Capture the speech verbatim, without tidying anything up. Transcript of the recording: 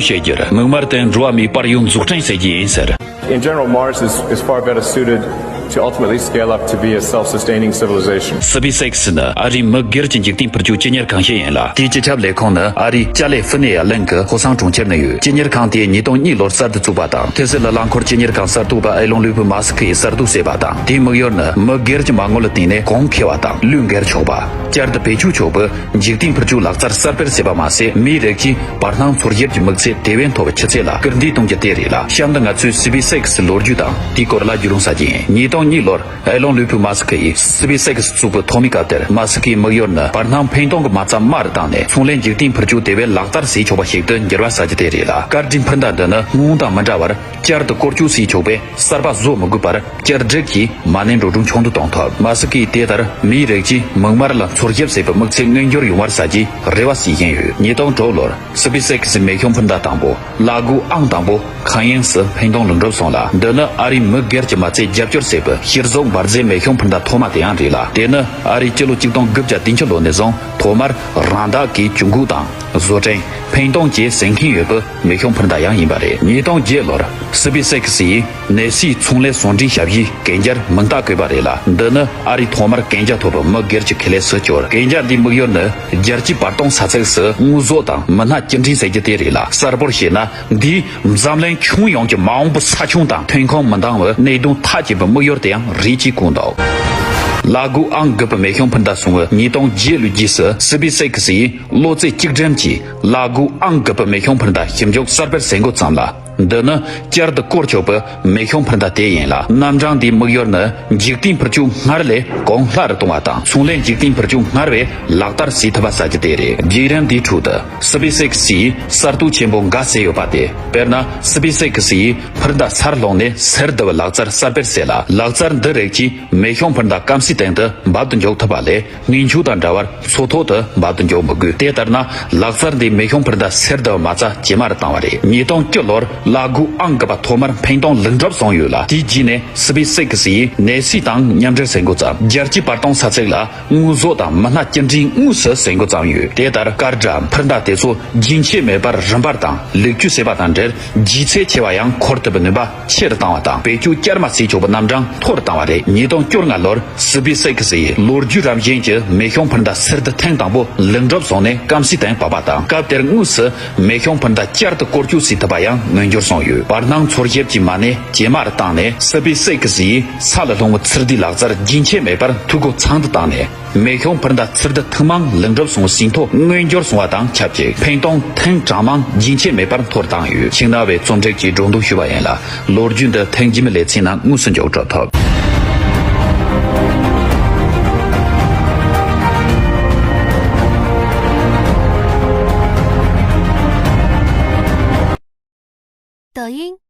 བཤད་རྒྱུར་མིག་དམར་དེ་འགྲོ་བ་མིའི་པར་ཡུལ་འཛུགས་སྐྲུན་ཟེར་རྒྱུ་ཡིན་ཟེར། In general, Mars is, is far better suited to ultimately scale up to be a self-sustaining civilization. SpaceX ནི་ཨ་རིའི་མི་སྒེར་གྱི་འཇིག་རྟེན་འཕུར་སྐྱོད་སྤྱི་གཉེར་ཁང་ཞིག་ཡིན་ལ། དེའི་སྤྱི་ཁྱབ་ལས་ཁུངས་ནི་ཨ་རིའི་ཅ་ལེ་ཧྥི་ནེ་ཡ་གླིང་གི་ཧོ་སང་གྲོང་ཁྱེར་ན་ཡོད། སྤྱི་གཉེར་ཁང་དེ་ཉིས་སྟོང་གཉིས་ལོར་གསར་དུ་བཙུགས་པ་དང་། ཐེ་སི་ལ་རླངས་འཁོར་སྤྱི་གཉེར་ཁང་གསར་གཏོད་པ་ཨེ་ལོན་ལུའུ་ཕུ་མཱ་སི་ཁི་ཡིས་གསར་གཏོད་བྱས་པ་དང་། དེའི་དམིགས་ཡུལ་ནི་མི་སྒེར་གྱི་མ་དངུལ་ལ་བརྟེན་ནས་གོང་འཕེལ་བ་དང་། ལུས་འགེལ་ཆོག་པ། བསྐྱར་དུ་བེད་སྤྱོད་ཆོག་པའི་འཇིག་རྟེན་འཕུར་སྐྱོད་ལག་རྩལ་གསར་སྤེལ་བྱས་པ་མ་ཟད། མིའི་རིགས་ཀྱིས་བར་སྣང་འཚོལ་ཞིབ་ཀྱི་དམིགས་ཚད་དེ་བས་མཐོ་བའི་ཆུ་ཚད་ལ་སྐུལ་འདེད་གཏོང་རྒྱུ་དེ་རེད་ལ། གཤམ་དུ་ང་ཚོས་SpaceX ལོ་རྒྱུས་དང་དེའི་སྐོར་ལ་བརྒྱུད་རིམ་བྱ་རྒྱུ་ཡིན། ཉིས་སྟོང་གཉིས་ལོར་ཨེ་ལོན་ལུའུ་ཕུ་མཱ་སི་ཁི་ཡིས་SpaceX བཙུགས་པའི་ཐོག་མའི་སྐབས་དེར། མཱ་སི་ཁིའི་དམིགས་ཡུལ་ནི་བར་སྣང་འཕེན་གཏོང་གི་མ་རྩ་དམའ་རུ་བཏང་ནས། ཚོང་ལས་འཇིག་རྟེན་འཕུར་སྐྱོད་དེ་བས་ལག་བསྟར་བྱེད་ཆོག་པ་ཞིག་ཏུ་འགྱུར་བ་བྱ་རྒྱུ་དེ་རེད་ལ། སྐར་འབྲས་འཕུར་མདའ་འདི་ནི་སྔོན་དང་མི་འདྲ་བར་བསྐྱར་དུ་བཀོལ་སྤྱོད་བྱེད་ཆོག་པས། གསར་པ་བཟོ་མི་དགོས་པར་བསྐྱར་སྒྲིག་གིས་མ་གནས་འགྲོ་གྲོན་ཆུང་དུ་གཏོང་ཐུབ། མཱ་སི་ཁིས་དེ་ལྟར་མིའི་རིགས་ཀྱིས་མིག་དམར་ལ་འཚོལ་ཞིབ་བྱེད་པའི་དམིགས་ཚད་མངོན་འགྱུར་ཡོང་བར་བྱ་རྒྱུའི་རེ་བ་བྱེད་བཞིན་ཡོད། ཉིས་སྟོང་དྲུག་ལོར་SpaceX མེ་ཤུགས་འཕུར་མདའ་དང་པོ་ལ་གུ་ཨང་དང་པོ་ཁ་ཡེངས་སུ་འཕེན་གཏོང་ལེགས་འགྲུབ་སོང་ལ། འདི་ནི་ཨ་རིའི་མི་སྒེར་གྱི་མ་རྩས་རྒྱབ་སྐྱོར་བྱེད་པའི་གཤེར་གཟུགས་འབར་རྫས་མེ་ཤུགས་འཕུར་མདའ་ཐོག་མ་དེ་ཡང་རེད་ལ། དེ་ནི་ཨ་རིའི་སྤྱི་ལོ་ཆིག་སྟོང་དགུ་བརྒྱ་བདུན་ཅུ་ལོ་ནས་བཟུང་ཐོག་མར་རང་བདག་གིས་ཇུས་འགོད་དང་བཟོ་སྐྲུན། འཕེན་གཏོང་བཅས་བྱེད་མཁན་ཡོད་པའི་མེ་ཤུགས་འཕུར་མདའ་ཡང་ཡིན་པ་རེད། ཉིས་སྟོང་བརྒྱད་ལོར་SpaceX ཡིས་ནེ་སིའི་ཚོང་ལས་ཟུང་འབྲེལ་ཞབས་ཞུའི་གན་རྒྱར་མིང་རྟགས་བཀོད་པ་རེད་ལ། འདི་ནི་ཨ་རིས་ཐོག་མར་གན་རྒྱ་ཐོབ་པའི་མི་སྒེར་གྱི་ཁེ་ལས་སུ་གྱུར། གན་རྒྱ་འདིའི་དམིགས་ཡུལ་ནི་རྒྱལ་སྤྱིའི་བར་སྟོང་ས་ཚིགས་སུ་དངོས་ཟོག་དང་མི་སྣ་སྐྱེལ་འདྲེན་བྱེད་རྒྱུ་དེ་རེད་ལ། གསལ་པོར་བཤད་ན། འདིས་འཛམ་གླིང་ཁྱོན་ཡོངས་ཀྱི་མ་འོངས་པའི་ས་ཁྱོན་དང་ཐོན་ཁུངས་མི་འདང་བའི་གནད་དོན་ཐག་གཅོད་པའི་དམིགས་ཡུལ་དེའང་རེད་ཅེས་བཀོད་འདུག་ལ་གུ་ཨང་དགུ་པའི་མེ་ཤུགས་འཕུར་མདའ་བྱུང་བའི་ཉིས་སྟོང་བརྒྱད་ལོའི་རྗེས་སུ་SpaceX ཡིས་གློག་རྫས་གཅིག་སྒྲིམ་གྱི་ལ་གུ་ཨང་དགུ་པའི་མེ་ཤུགས་འཕུར་མདའ་ཞིབ་འཇུག་གསར་སྤེལ་བྱེད་འགོ་བརྩམས་ལ། འདི་ནི་བསྐྱར་དུ་བཀོལ་ཆོག་པའི་མེ་ཤུགས་འཕུར་མདའ་དེ་ཡིན་ལ། རྣམ་གྲངས་འདིའི་དམིགས་ཡུལ་ནི་འཇིག་རྟེན་འཕུར་སྐྱོད་སྔར་ལས་གོང་སླ་རུ་གཏོང་བ་དང་། ཚོང་ལས་འཇིག་རྟེན་འཕུར་སྐྱོད་སྔར་བས་ལག་བསྟར་བྱེད་ཐུབ་པ་བྱ་རྒྱུ་དེ་རེད། བརྒྱུད་རིམ་འདིའི་ཁྲོད་དུ་SpaceX ཡིས་གསར་གཏོད་ཆེན་པོ་འགའ་བྱས་ཡོད་པ་སྟེ། དཔེར་ན། SpaceX ཡིས་འཕུར་མདའ་སར་སློག་ནས་ཟུར་བསྡུ་བའི་ལག་རྩལ་གསར་སྤེལ་བྱས་ལ། ལག་རྩལ་འདི་རིགས་ཀྱིས་མེ་ཤུགས་འཕུར་མདའ་སྐམ་སའི་སྟེང་དུ་འབབ་ཏུ་འཇུག་ཐུབ་པ་ལས། མངོན་ཆུ་དང་འདྲ་བར་མཚོ་ཐོག་ཏུ་འབབ་ཏུ་འཇུག་མི་དགོས། དེ་ལྟར་ན། ལག་རྩལ་འདིས་མེ་ཤུགས་འཕུར་མདའ་ཟུར་བསྡུ་བའི་མ་རྩ་ཇེ་དམའ་རུ་བཏང་བ་རེད། ཉིས་སྟོང་བཅུ་ལོར་ལ་གུ་ཨང་དགུ་པ་ཐོག་མར་འཕེན་གཏོང་ལེགས་འགྲུབ་བྱུང་ཡོད་ལ། དེའི་རྗེས་ནས་SpaceX ཡིས་ནེ་སི་དང་མཉམ་འབྲེལ་བྱེད་འགོ་བརྩམས། རྒྱལ་སྤྱིའི་བར་སྟོང་ས་ཚིགས་ལ་དངོས་ཟོག་དང་མི་སྣ་སྐྱེལ་འདྲེན་དངོས་སུ་བྱེད་འགོ་བརྩམས་ཡོད། དེ་ལྟར་སྐར་འདྲ་འཕུར་མདའ་དེ་ཚོ་རྒྱུན་ཆད་མེད་པར་རིམ་པར་དང་ལེགས་བཅོས་བྱས་པ་དང་འབྲེལ། ལྗིད་ཚད་ཆེ་བ་ཡང་འཁོར་ཐུབ་པའི་ནུས་པ་ཆེ་རུ་བཏང་བ་དང་། བེད་སྤྱོད་བསྐྱར་མ་བྱེད་ཆོག་པའི་རྣམ་གྲངས་མཐོ་རུ་བཏང་བ་རེད། ཉིས་སྟོང་བཅོ་ལྔ་ལོར་SpaceX ཡིས་ལོ་རྒྱུས་རང་བཞིན་གྱི་མེ་ཤུགས་འཕུར་མདའ་ཟུར་བསྡུ་ཐེངས་དང་པོ་ལེགས་འགྲུབ་བྱུང་ནས་སྐམ་སའི་སྟེང་བབས་པ་དང་། སྐབས་དེར་དངོས་སུ་མེ་ཤུགས་འཕུར་མདའ་བསྐྱར་དུ་བཀོལ་སྤྱོད་བྱེད་ཐུབ་པ་ཡང་མངོན་འགྱུར་བྱུང་ཡོད། བར་སྣང་འཚོལ་ཞིབ་ཀྱི་མ་གནས་ཇེ་དམའ་རུ་བཏང་ནས། SpaceX ཡིས་ས་ལ་ལྷུང་བའི་ཚུར་བསྡུའི་ལག་རྩལ་རྒྱུན་ཆད་མེད་པར་འཐུས་སྒོ་ཚང་དུ་བཏང་ནས། མེ་ཤུགས་འཕུར་མདའ་ཚུར་བསྡུ་ཐེངས་མང་ལེགས་འགྲུབ་བྱུང་བའི་ཟིན་ཐོ་མངོན་འགྱུར་བྱུང་བ་དང་ཆབས་ཅིག་འཕེན་གཏོང་ཐེངས་གྲངས་མང་རྒྱུན་ཆད་མེད་པར་མཐོ་རུ་བཏང་ཡོད། ཤིང་ནགས་བའི་རྩོམ་སྒྲིག་གིས་སྒྲོག་འདོན་ཞུས་པ་ཡིན་ལ། ལོ་རྒྱུས་འདི་ཐེངས་རྗེས་མའི་ལེ་ཚན་ནང་དངོས་སུ་མཇུག་སྒྲིལ་ཐུབ། 抖音